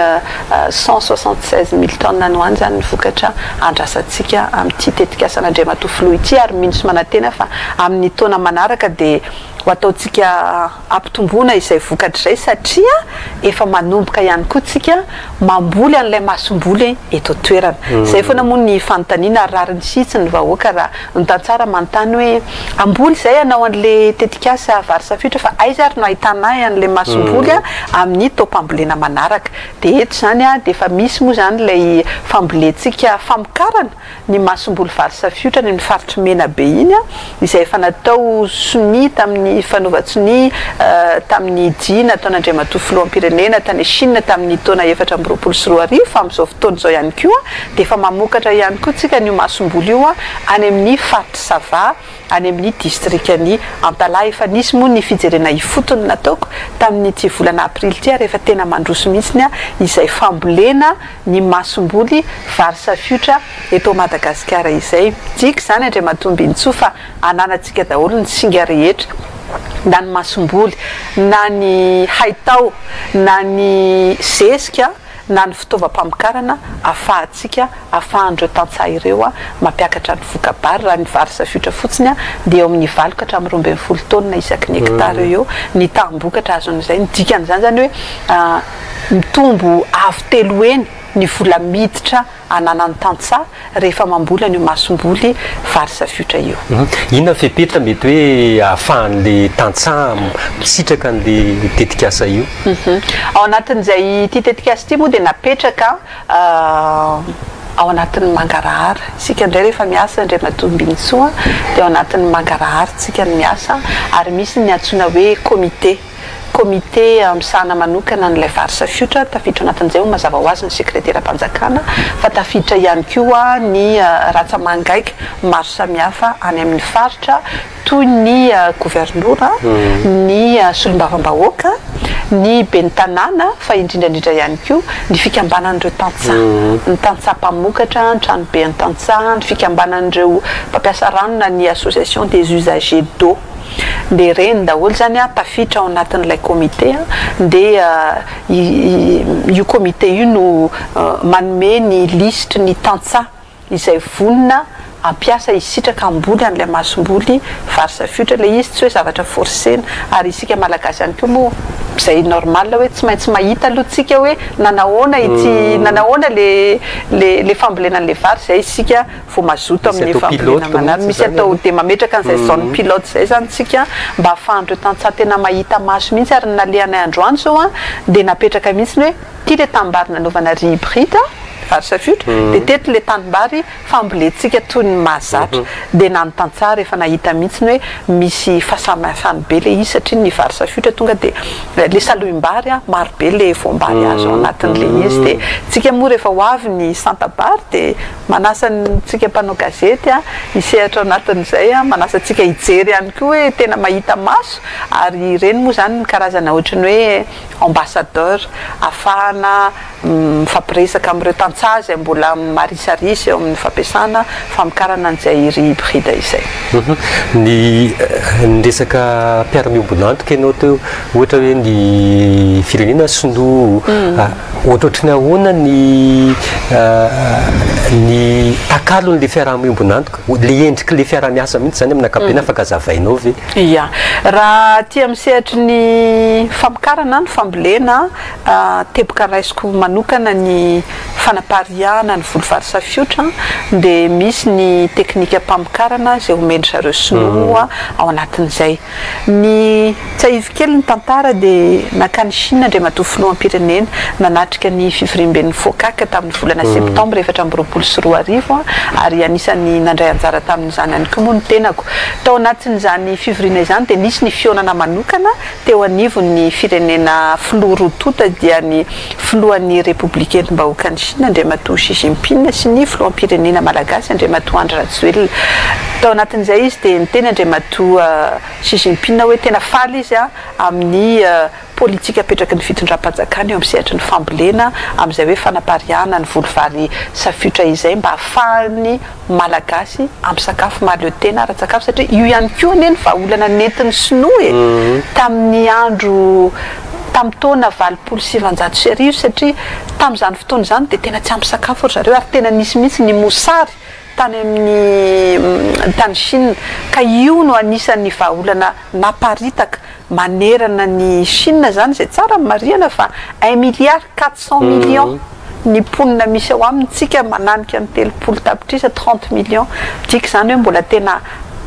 176 000 tonnes any ho any zany ny vokatra andrasantsika amin'ity tetikasan'andriamatoa filoha ity, ary mino sy manantena fa amin'ny taona manaraka dia ho ataontsika ampitomboana izay vokatra izay, satria efa manomboka ihany koa tsika mamboly an'ilay masomboly eto toerana. Zay foana moa ny fanontaniana, ary rariny sitsy ny vahoaka raha ny tantsara manontany hoe amboly zay anao an'le tetikasa vary safiotra, fa aiza ary no ahitana ahy an'le masomboly amin'ny taom-pambolena manaraka? Dia eto zany dia efa misy moa zany ilay fambolentsika, famokarana ny masomboly vary safiotra ny faritry Menabe iny izay efa natao sonia tamin'ny ny fanaovan-tsonia tamin'ny dia nataon'Andriamatoa Filoham-pirenena tany Chine tamin'ny taona 2024, fa amin'izao fotoana izao ihany koa dia efa mamokatra ihany koa tsika an'io masomboly io any amin'ny faritr'i Sava, any amin'ny distrikan'i Antalaha. Efa nisy moa ny fijerena ifotony nataoko tamin'ity volana aprily ity ary efa tena mandroso mihitsy izay fambolena ny masomboly vary safiotra eto Madagasikara izay. Midika izany Andriamatoa Mbinintsoa fa ananantsika daholo ny singa rehetra, na ny masomboly, na ny haitao, na ny zezika, na ny fitaovam-pamokarana afahantsika, afahan'ireo tantsaha ireo mampiakatra ny voka-bary. Raha ny vary safiotra fotsiny dia eo amin'ny 8 ka hatramin'ny 12 taonina isaky ny hectare eo eo ny taham-bokatra azon'izay. Ny dikan'izany izany hoe mitombo avo telo heny ny vola miditra ananan'ny tantsaha rehefa mamboly an'io masomboly vary safiotra io. Inona ny fepetra mety hoe ahafahan'le tantsaha misitraka an'le tetikasa io? Ao anatin'izay ity tetikasa ity moa dia napetraka ao anatin'ny mangarahara. Isika indray rehefa miasa Andriamatoa Mbinintsoa dia ao anatin'ny mangarahara isika no miasa ary misy ny antsoina hoe comité. Comité misahana manokana an'ilay vary safiotra, tafiditra ao anatin'izay moa mazava ho azy ny sekreteram-panjakana fa tafiditra ihany koa ny ratsa-mangaika maro samihafa any amin'ny faritra toy ny governora, ny solombavambahoaka, ny ben'ny tanàna fa indrindra indrindra ihany koa ny fikambanan'ireo tantsaha, ny tantsaha mpamokatra, ny tranoben'ny tantsaha, ny fikambanan'ireo mpampiasa rano na ny association des usagers d'eau. Dia ireny daholo izany tafiditra ao anatin'ilay comité, dia io comité io no manome ny lisitry ny tantsaha izay vonona hampiasa hisitraka hamboly an'ilay masomboly vary safiotra. Ilay izy tsy hoe zavatra forcena, ary isika Malagasy ihany koa moa izay normal hoe tsy maintsy mahita aloha tsika hoe nanahoana ity, nanahoana le le fambolena an'ilay vary, izay isika vao mazoto Misy amin'ny atao fambolena pilote manary. mihitsy Misy izany atao aloha. dia mametraka an'izay zone pilote izay izany tsika mba ahafahan'ireo tantsaha tena mahita maso mihitsy, ary ny nalehanay androany izao an dia napetraka mihitsy ny hoe ity ilay tanimbary nanaovana riz hybride, vary safiotra, dia teto ilay tanimbary fambolentsika toy ny mahazatra. Dia na ny tantsaha rehefa nahita mihitsy ny hoe misy fahasamihafany be ilay izy satria ny vary safiotra tonga dia ilay salohim-bary an, maro be ilay voam-bary azo ao anatin'ilay izy. Dia tsika moa rehefa ho avy ny santa-bary dia Manasa antsika mpanao gazety hisehatra ao anatin'izay, manasa antsika hijery ihany koa hoe tena mahita maso, ary ireny moa izany ny karazana ohatran'ny hoe ambassadeur ahafahana mifampiresaka amin'ireo tantsaha izay mbola marisarisa eo amin'ny fampiasana famokarana an'izay riz hybride izay. Ny niresaka mpiara-miombon'antoka ianao teo, ohatra hoe ny firenena sinoa, Ohatrohatry ny ahoana ny ny takalon'ilay fiaraha-miombon'antoka, ilay endrik'ilay fiaraha-miasa mihitsy izany amin'ny ankapobeny afaka hazavainao ve? Ia. Raha aty amin'ny sehatry ny famokarana, ny fambolena, teboka raisiko manokana ny fanapariahana ny voly vary safiotra dia misy ny teknikam-pamokarana izay omen-dry zareo sinoa ao anatin'izay. Ny tsiahivo kely ny tantara dia nankany Chine Andriamatoa Filoham-pirenena nanatrika ny fivoriamben'ny FOCAC tamin'ny volana septambra 2024 ary anisan'ny nandray anjara tamin'izany ihany koa moa ny tenako. Tao anatin'izany fivoriana izany dia nisy ny fihaonana manokana teo anivon'ny firenena filoha roa tonta dia ny filohan'ny Repoblika Entim-bahoakan'i Chine Andriamatoa Xi Jinping sy ny filoham-pirenena Malagasy Andriamatoa Andry Rajoelina. Tao anatin'izay izy dia niteny Andriamatoa Xi Jinping hoe tena faly izy amin'ny politika apetraky ny fitondram-panjakana eo amin'ny sehatry ny fambolena amin'izay hoe fanapariahana ny voly vary safiotra izay mba hahafahan'ny Malagasy amin'ny sakafo mahaleo tena ara-tsakafo satria io ihany koa anie ny vahaolana nentin'ny sinoa e tamin'ny andro tamin'ny taona 1980 satria tamin'izany fotoana izany dia tena tsy ampy sakafo ry zareo ary tena nisy mihitsy ny mosary tany amin'ny tany Chine ka io no anisan'ny vahaolana naparitaka manerana ny Chine izany izay tsara ny marihana fa un milliard 400 millions ny mponina misy ao aminy, tsika mananika ny 30 tapitrisa, 30 millions, midika izany hoe mbola tena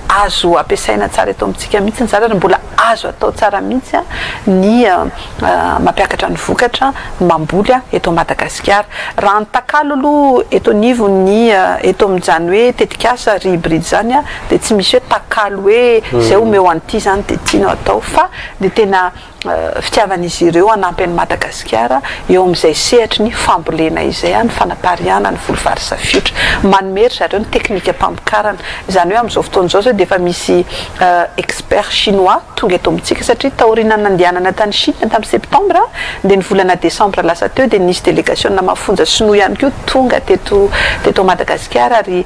azo ampiasaina tsara eto amintsika mihitsy izany ary mbola azo atao tsara mihitsy ny mampiakatra ny vokatra mamboly eto Madagasikara. Raha ny takalo aloha eto anivon'ny eto amin'izany hoe tetikasa riz hybride izany dia tsy misy hoe takalo hoe izay omeo an'ity izany dia ity no atao fa ny tena fitiavan'izy ireo hanampy an'i Madagasikara eo amin'izay sehatry ny fambolena izay, ny fanapariahana ny voly vary safiotra. Manome ry zareo ny teknikam-pamokarana. Izany hoe amin'izao fotoana izao izao dia efa misy expert chinois tonga eto amintsika satria taorian'ny nandehanana tany Chine tamin'ny septembre dia ny volana desambra lasa teo dia nisy delegasiona mafonja sinoa ihany koa tonga teto teto Madagasikara ary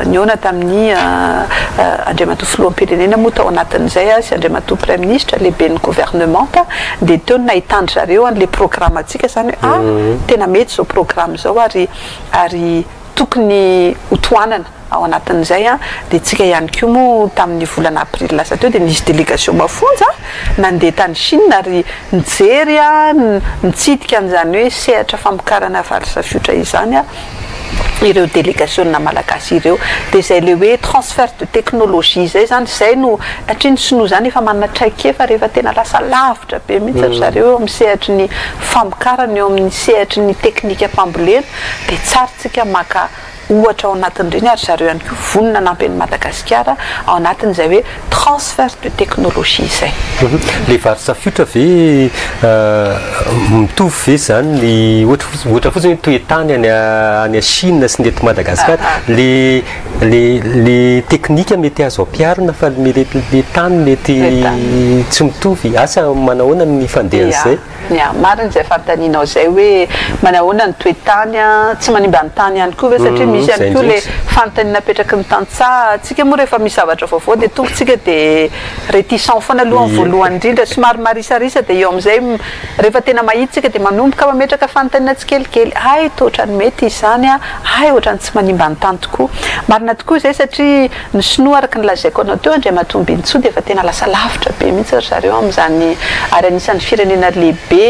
nihaona tamin'ny Andriamatoa Filoham-pirenena moa tao anatin'izay sy Andriamatoa Praiminisitra lehiben'ny governemanta dia teo no nahitan-dry zareo an'ilay programantsika izany hoe ah tena mety izao programa izao ary ary tokony hotohanana ao anatin'izay dia tsika ihany koa moa tamin'ny volana aprily lasa teo dia nisy délégation mafonja nandeha tany Chine ary nijery nitsidika an'izany hoe sehatra famokarana vary safiotra izany ireo délégation malagasy ireo. Dia izay ilay hoe transfert de technologie izay izany, izay no satria ny sinoa izany efa manana traikefa rehefa tena lasa lavitra be mihitsy ry zareo eo amin'ny sehatry ny famokarana, eo amin'ny sehatry ny teknikam-pambolena, dia tsara tsika maka ohatra ao anatin'ireny ary zareo ihany koa vonona hanampy an'i Madagasikara ao anatin'izay hoe transfert de technologie izay. Ilay vary safiotra ve mitovy ve izany ny ohatra ohatra fotsiny hoe toe-tany any any Chine sy ny eto Madagasikara le le le teknika mety azo ampiharina fa le le tany mety tsy mitovy asa manahoana ny fandehan'izay? Ya, marina izay fanontanianao izay hoe manahoana ny toe-tany, tsy manimba ny tany ihany koa ve satria misy ihany koa ilay fanontaniana apetraky ny tantsaha, tsika moa rehefa misy zavatra vaovao dia tonga tsika dia réticent foana aloha amin'ny voalohany indrindra, somary marisarisa dia eo amin'izay rehefa tena mahita tsika dia manomboka mametraka fanontaniana tsikelikely, hay toa ohatran'ny mety izany, hay ohatran'ny tsy manimba ny tany tokoa. Marina tokoa izay satria Ny sinoa araka ny lazaiko anao teo Andriamatoa Mbinintsoa dia efa tena lasa lavitra be mihitsy ry zareo amin'izany ary anisan'ny firenena lehibe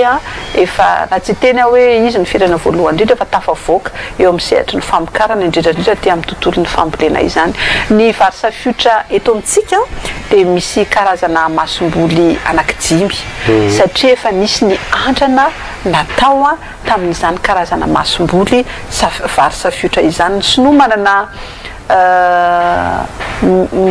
efa na tsy hiteny aho hoe izy no firenena voalohany indrindra fa tafavoaka eo amin'ny sehatry ny famokarana indrindra indrindra aty amin'ny tontolon'ny fambolena izany. Ny vary safiotra eto amintsika dia misy karazana masomboly anankidimy satria efa nisy ny andrana natao tamin'izany karazana masomboly vary safiotra izany. Ny sinoa manana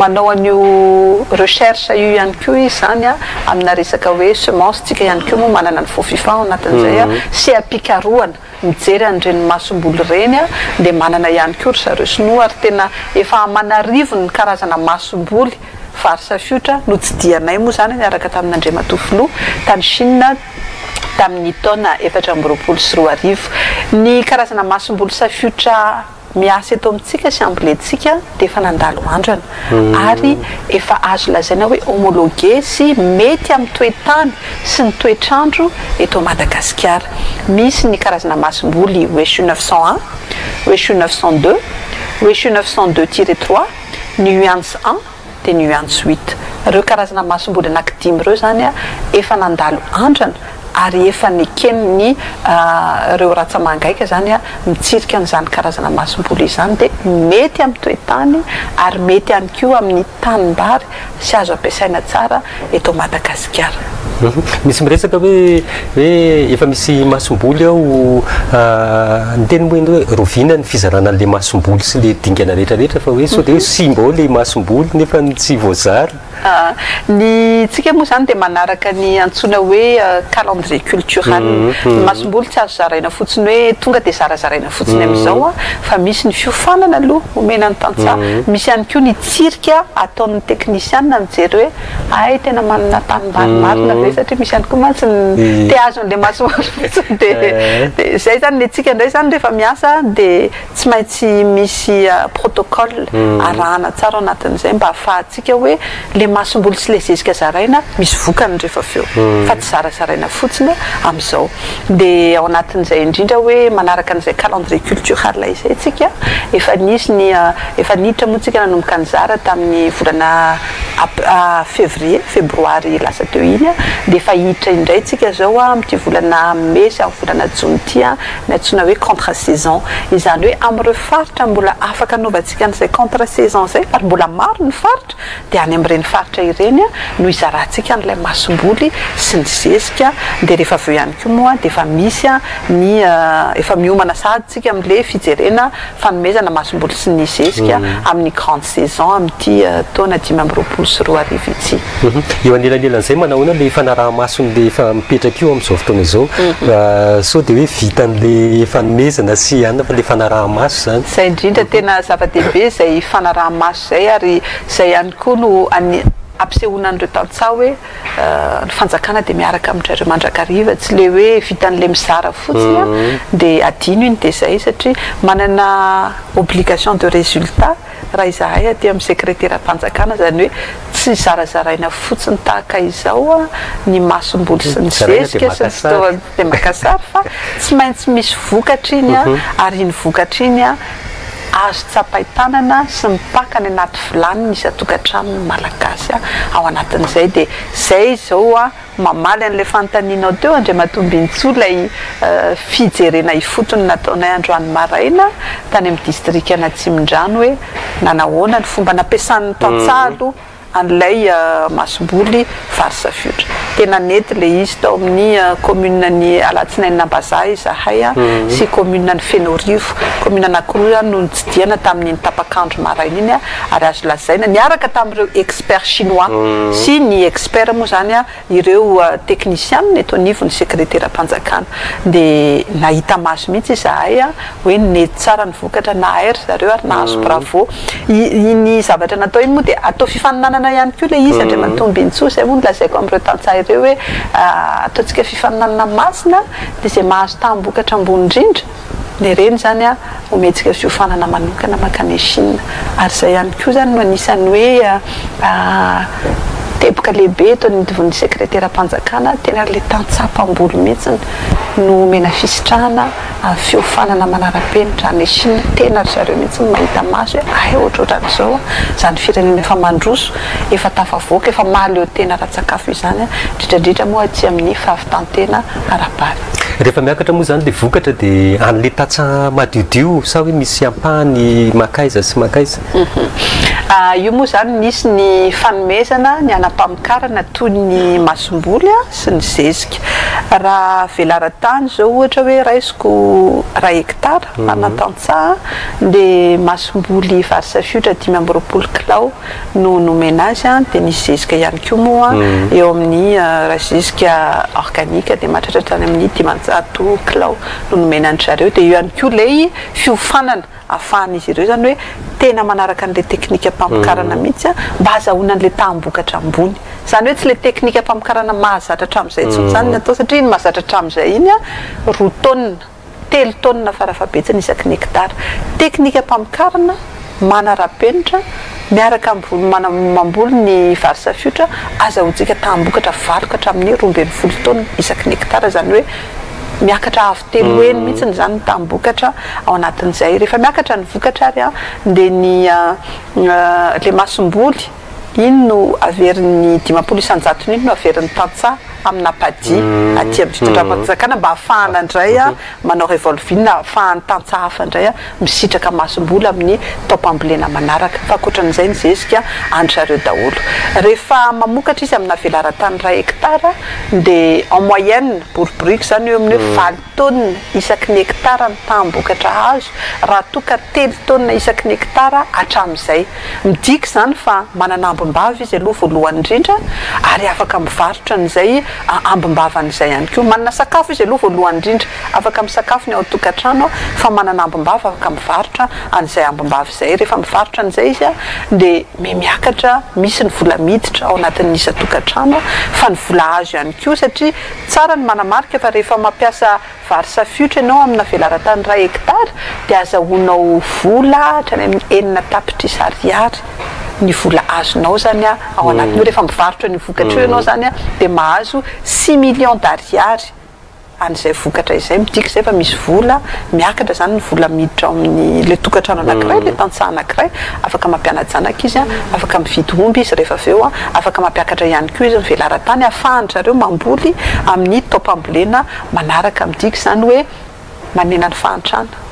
Manao an'io recherche io ihany koa izy izany amina resaka hoe semence, tsika ihany koa moa manana ny FOFIFA ao anatin'izay, seha-pikarohana mijery an'ireny masomboly ireny dia manana ihany koa ry zareo sinoa ary tena efa aman'arivony ny karazana masomboly vary safiotra notsidihanay moa izany niaraka tamin'Andriamatoa Filoha tany Chine tamin'ny taona 2024. Ny karazana masomboly safiotra miasa eto amintsika sy ambolentsika dia efa nandalo andrana ary efa azo lazaina hoe homologué sy mety amin'ny toe-tany sy ny toetr'andro eto Madagasikara. Misy ny karazana masomboly Weshu 901, Weshu 902, Weshu 902-3, ny Yuans 1 dia ny Yuans 8. Ireo karazana masomboly anankidimy ireo izany efa nandalo andrana ary efa neken'ny ireo ratsa-mangaika izany mitsirika an'izany karazana masomboly izany dia mety amin'ny toe-tany ary mety ihany koa amin'ny tanimbary sy azo ampiasaina tsara eto Madagasikara. Misy miresaka hoe hoe efa misy masomboly ao, niteny moa ianao hoe rahoviana ny fizarana an'ilay masomboly sy ilay dingana rehetra rehetra fa hoe sao dia hoe simba ao ilay masomboly nefa tsy voazara. Ny tsika moa izany dia manaraka ny antsoina hoe calendrier cultural. Ny masomboly tsy azo zaraina fotsiny hoe tonga dia zarazaraina fotsiny amin'izao fa misy ny fiofanana aloha omena ny tantsaha, misy ihany koa ny tsirika ataon'ny teknisiana mijery hoe hay tena manana tanimbary marina ve satria misy ihany koa mantsy ny te hahazo an'ilay masomboly fotsiny dia izay izany ny antsika indray izany rehefa miasa dia tsy maintsy misy protocole arahana tsara ao anatin'izay mba ahafahantsika hoe le masomboly sy le zezika zaraina misy vokany rehefa avy eo fa tsy zarazaraina fotsiny amin'izao. Dia ao anatin'izay indrindra hoe manaraka an'izay calendrier cultural izay tsika, efa nisy ny efa niditra moa tsika nanomboka nizara tamin'ny volana Février, Febroary lasa teo iny, dia efa hiditra indray tsika zao amin'ity volana Mey sy amin'ny volana Jona ity ny antsoina hoe contre saison. Izany hoe amin'ireo faritra mbola afaka anaovantsika an'izay contre saison izay, ary mbola maro ny faritra, dia any amin'ireny faritra ireny no hizarantsika an'ilay masomboly sy ny zezika. Dia rehefa avy eo ihany koa moa dia efa misy ny efa miomana sahady tsika amin'ilay fijerena fanomezana masomboly sy ny zezika amin'ny grande saison amin'ity taona 2025 ity. Eo anelanelan'izay, manahoana le fanaraha-mason'le efa mipetraka io amin'izao fotoana izao? Sao dia hoe vitan'le fanomezana sy anona fa le fanaraha-maso zany? Izay indrindra, tena zava-dehibe izay fanaraha-maso izay, ary izay ihany koa no ampisehoana an'ireo tantsaha hoe ny fanjakana dia miaraka amin-dry zareo mandrakariva, tsy le hoe vitan'le mizara fotsiny dia adino iny dia izay, satria manana obligation de résultat raha izahay aty amin'ny sekreteram-panjakana, izany hoe tsy zarazaraina fotsiny tahaka izao ny masomboly sy ny zezika sy ny fitaovana dia maka sary, fa tsy maintsy misy vokatra iny, ary iny vokatra iny azo tsapain-tanana sy mipaka any anaty vilany ny isan-tokantranon'ny Malagasy ao anatin'izay. Dia izay izao mamaly an'ilay fanontanianao teo, Andriamatoa Mbinintsoa, ilay fijerena ifotony nataonay androany maraina tany amin'ny distrikan'Atsimondrano hoe nanahoana ny fomba nampiasan'ny tantsaha aloha an'ilay masomboly vary safiotra. Tena nety ilay izy tao amin'ny commune ny Alatsinainy Ambazaha izahay sy commune ny Fenoarivo. Commune anankiroa izany no notsidihana tamin'iny tapak'andro maraina iny ary azo lazaina niaraka tamin'ireo experts chinois sy ny experts moa izany ireo teknisianina eto anivon'ny sekreteram-panjakana. Dia nahita maso mihitsy izahay hoe nety tsara ny vokatra, nahay ry zareo ary nahazo bravo. Iny zavatra natao iny moa dia atao fifaninanana ihany koa ilay izy, Andriamatoa Mbinintsoa, izay moa no lazaiko amin'ireo tantsaha ireo hoe ataontsika fifaninanana masina dia izay mahazo taham-bokatra ambony indrindra dia ireny izany omentsika fiofanana manokana mankany Chine. Ary izay ihany koa izany no anisan'ny hoe teboka lehibe eto anivon'ny sekreteram-panjakana, tena ilay tantsaha mpamboly mihitsy no omena fisitrahana fiofanana manara-penitra any Chine. Tena ry zareo mihitsy no mahita maso hoe hay ohatrohatran'izao izany firenena efa mandroso, efa tafavoaka, efa mahaleo tena ara-tsakafo izany, indrindra indrindra moa aty amin'ny fahavitan-tena ara-bary. Rehefa miakatra moa izany ilay vokatra dia an'ilay tantsaha madiodio sa hoe misy ampahany mankaiza sy mankaiza? Io moa izany nisy ny fanomezana ny hanam-pamokarana toy ny masomboly sy ny zezika. Raha velaran-tany izao ohatra hoe raisiko iray hektara ana tantsaha dia masomboly vary safiotra 25 kilao no nomena azy dia nisy zezika ihany koa moa eo amin'ny raha zezika organique dia mahatratra hatrany amin'ny 500 kilao no nomena an-dry zareo. Dia eo ihany koa ilay fiofanana ahafahan'izy ireo izany hoe tena manaraka an'ilay teknikam-pamokarana mihitsy mba hahazahoana an'ilay taham-bokatra ambony. Izany hoe tsy ilay teknikam-pamokarana mahazatra hatramin'izay intsony izany no atao satria iny mahazatra hatramin'izay iny 2 taonina, 3 taonina farafahabetsany isaky ny hektara. Teknikam-pamokarana manara-penitra miaraka amin'ny mamboly ny vary safiotra azahoantsika taham-bokatra 8 ka hatramin'ny 12 taonina isaky ny hektara, izany hoe miakatra avo telo heny mihitsy izany ny taham-bokatra ao anatin'izay. Rehefa miakatra ny vokatra ary dia ny ilay masomboly iny no averin'ny 50% iny no averin'ny tantsaha amina padia aty amin'ny fitondram-panjakana mba ahafahana indray manao revolving, ahafahan'ny tantsaha hafa indray misitraka masomboly amin'ny taom-pambolena manaraka. Fa ankoatran'izay ny zezika an-dry zareo daholo. Rehefa mamokatra izy amina velaran-tany iray hektara dia en moyenne, boriboriko izany, eo amin'ny hoe 8 taonina isaky ny hektara ny taham-bokatra azo raha toa ka 3 taonina isaky ny hektara hatramin'izay. Midika izany fa manana ambim-bava izy aloha voalohany indrindra ary afaka mivarotra an'izay ambim-bavany izay ihany koa. Manana sakafo izy aloha voalohany indrindra, afaka misakafo ny ao an-tokantrano fa manana ambim-bava afaka mivarotra an'izay ambim-bava izay. Rehefa mivarotra an'izay izy dia mihamiakatra, misy ny vola miditra ao anatin'ny isan-tokantrano fa ny vola azo ihany koa satria tsara ny manamarika fa rehefa mampiasa vary safiotra ianao amina velaran-tany iray hektara dia azahoanao vola hatrany amin'ny 6 tapitrisa ariary ny vola azonao izany ao anatin'io. Rehefa mivarotra an'io vokatra io ianao izany dia mahazo 6 millions d'ariary. an'izay vokatra izay. Midika izay fa misy vola miakatra izany ny vola miditra ao amin'ny ilay tokantrano anankiray, ilay tantsaha anankiray. Afaka mampiana-janaka izy, afaka mividy omby izy rehefa avy eo, afaka mampiakatra ihany koa izy ny velaran-tany ahafahan-dry zareo mamboly amin'ny taom-pambolena manaraka. Midika izany hoe manena ny fahantrana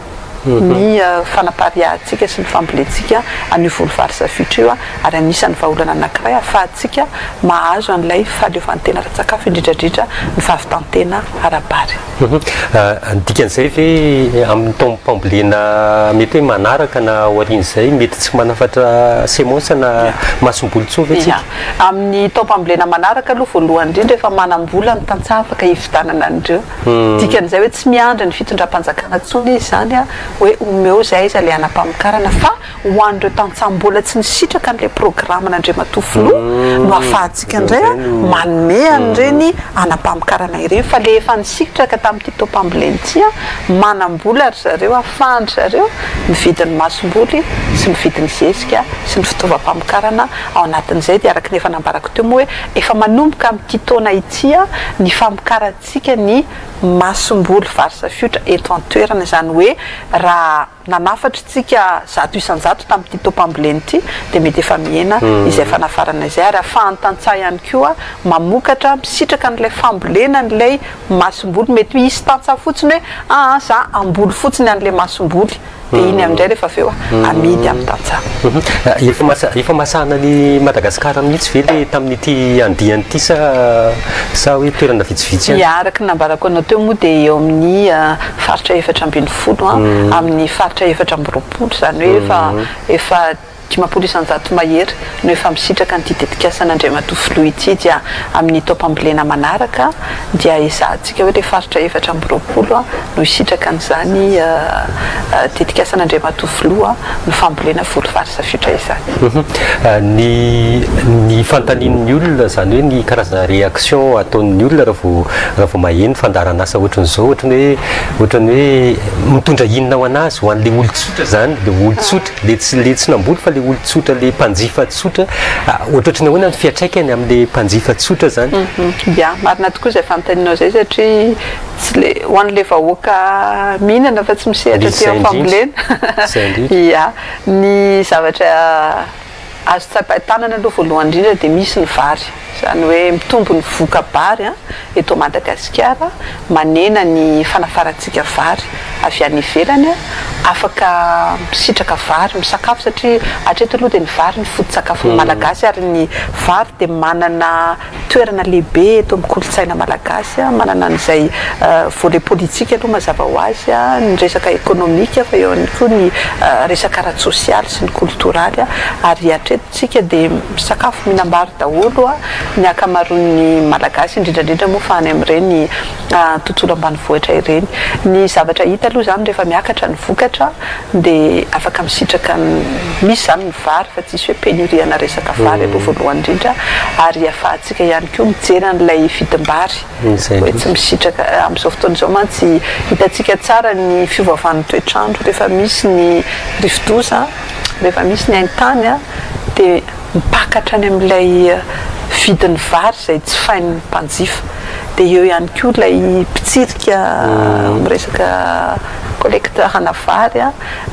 ny fanapariahantsika sy ny fambolentsika an'io voly vary safiotra io ary anisan'ny vahaolana anankiray ahafahantsika mahazo an'ilay fahaleovantena ara-tsakafo indrindra indrindra ny fahavitan-tena ara-bary. Ny dikan'izay ve amin'ny taom-pambolena mety hoe manaraka na aorian'izay mety tsy manafatra semence na masomboly intsony ve tsika? Ia. Amin'ny taom-pambolena manaraka aloha voalohany indrindra efa manam-bola ny tantsaha afaka hividianana an'ireo. Dikan'izay hoe tsy miandry ny fitondram-panjakana intsony izy izany hoe omeo izay aiza ilay hanam-pamokarana fa ho an'ireo tantsaha mbola tsy nisitraka an'ilay programan'Andriamatoa Filoha no ahafahantsika indray manome an'ireny hanam-pamokarana ireny fa ilay efa nisitraka tamin'ity taom-pambolena ity manam-bola ry zareo ahafahan-dry zareo mividy ny masomboly sy mividy ny zezika sy ny fitaovam-pamokarana ao anatin'izay dia araka ny efa nambarako teo moa hoe efa manomboka amin'ity taona ity ny famokarantsika ny masomboly vary safiotra eto an-toerana, izany hoe raha nanafatra isika 100% tamin'ity taom-pambolena ity dia mety efa mihena izay fanafarana izay ary ahafahan'ny tantsaha ihany koa mamokatra, misitraka an'ilay fambolena an'ilay masomboly, mety hisy tantsaha fotsiny hoe aa za hamboly fotsiny an'ilay masomboly. Dia iny amin'indray rehefa avy eo amidy amin'ny tantsaha. Efa masa, efa masahana an'i Madagasikara mihitsy ve le tamin'ity andiany ity sa sa hoe toerana vitsivitsy ihany? Ia, araka ny nambarako anao teo moa dia eo amin'ny faritra 14 amin'ny faritra 24, izany hoe efa efa 50% mahery no efa misitraka an'ity tetikasan'Andriamatoa Filoha ity dia amin'ny taom-pambolena manaraka dia ezahantsika hoe ilay faritra 24 no hisitraka an'izany tetikasan'Andriamatoa Filoha ny fambolena voly vary safiotra izany. Ny ny fanontanian'ny olona, izany hoe ny karazana réaction ataon'ny olona raha vao raha vao maheno fandaharan'asa ohatran'izao, ohatran'ny hoe ohatran'ny hoe mitondra inona ho an'azy, ho an'ilay olon-tsotra izany, ilay olon-tsotra. Le tsy le tsy namboly fa le olo tsotra le mpanjifa tsotra ohatrohatry ny ahoana ny fiatraikany amle mpanjifa tsotra zany? Ya, marina tokoa izay fanontanianao izay satria tsy le ho an'le vahoaka mihinana fa tsy misehatra aty amin'ny fambolena. Ya, ny zavatra azo tsapain-tanana aloha voalohany indrindra dia misy ny vary, izany hoe mitombo ny voka-bary eto Madagasikara, manena ny fanafarantsika vary avy any ivelany, afaka misitraka vary, misakafo satria hatreto aloha dia ny vary no foto-tsakafon'ny Malagasy ary ny vary dia manana toerana lehibe eto amin'ny kolontsaina malagasy, manana an'izay volet politique aloha mazava ho azy, ny resaka ekonomika fa eo ihany koa ny resaka ara-tsosialy sy ny koltoraly ary hatreto isika dia misakafo mihinam-bary daholo ny ankamaroan'ny Malagasy, indrindra indrindra moa fa any amin'ireny tontolo ambanivohitra ireny. Ny zavatra hita aloha izany rehefa miakatra ny vokatra dia afaka misitraka ny, misy izany ny vary fa tsisy hoe pénurie ana resaka vary aloha voalohany indrindra ary ahafahantsika ihany koa mijery an'ilay vidim-bary hoe tsy misitraka, amin'izao fotoana izao mantsy hitantsika tsara ny fiovaovan'ny toetr'andro rehefa misy ny rivodoza, rehefa misy ny haintany dia mipaka hatrany amin'ilay vidin'ny vary izay jifain'ny mpanjifa. Dia eo ihany koa ilay mpitsirika miresaka collecteur ana vary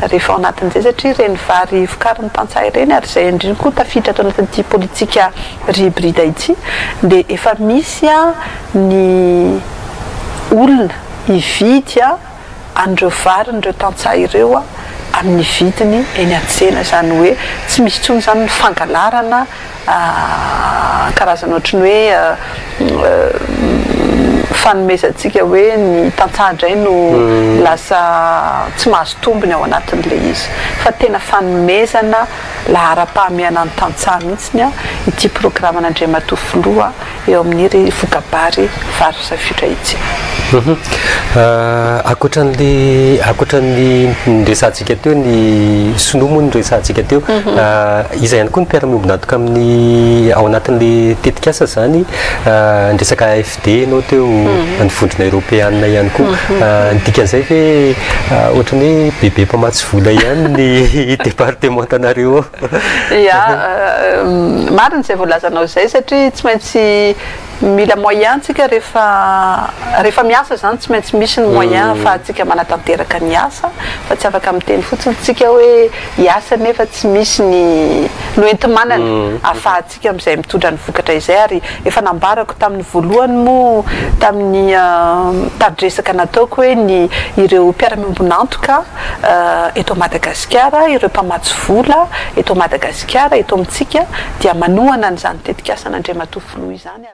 rehefa ao anatin'izay satria ireny vary vokarin'ny tantsaha ireny ary izay indrindra koa tafiditra ato anatin'ity politika riz hybride ity dia efa misy ny olona hividy an'ireo varin'ireo tantsaha ireo amin'ny vidiny eny an-tsena, izany hoe tsy misy intsony izany ny fangalarana karazana ohatry ny hoe fanomezantsika hoe ny tantsaha indray no lasa tsy mahazo tombony ao anatin'ilay izy fa tena fanomezana laharam-pahamehana ny tantsaha mihitsy ity programan'Andriamatoa Filoha eo amin'ny voka-bary vary safiotra ity. Ankoatran'le ankoatran'ny niresahantsika teo ny sinoa moa no niresahantsika teo, iza ihany koa ny mpiara-miombon'antoka amin'ny ao anatin'le tetikasa zany, ny resaka AFD ianao teo, ny vondrona eoropeanina ihany koa, ny dikan'izay ve ohatran'ny hoe bebe mpamatsy vola ihany ny departemantanareo ao? Ya, marina izay voalazanao izay satria tsy maintsy. Mila moyen tsika rehefa rehefa miasa zany, tsy maintsy misy ny moyen ahafahantsika manatanteraka ny asa, fa tsy afaka miteny fotsiny tsika hoe hiasa nefa tsy misy ny no enti-manana ahafahantsika amin'izay mitondra ny vokatra izay. Ary efa nambarako tamin'ny voalohany moa tamin'ny tari-dresaka nataoko hoe ny ireo mpiara-miombon'antoka eto Madagasikara, ireo mpamatsy vola eto Madagasikara, eto amintsika, dia manohana an'izany tetikasan'Andriamatoa Filoha izany.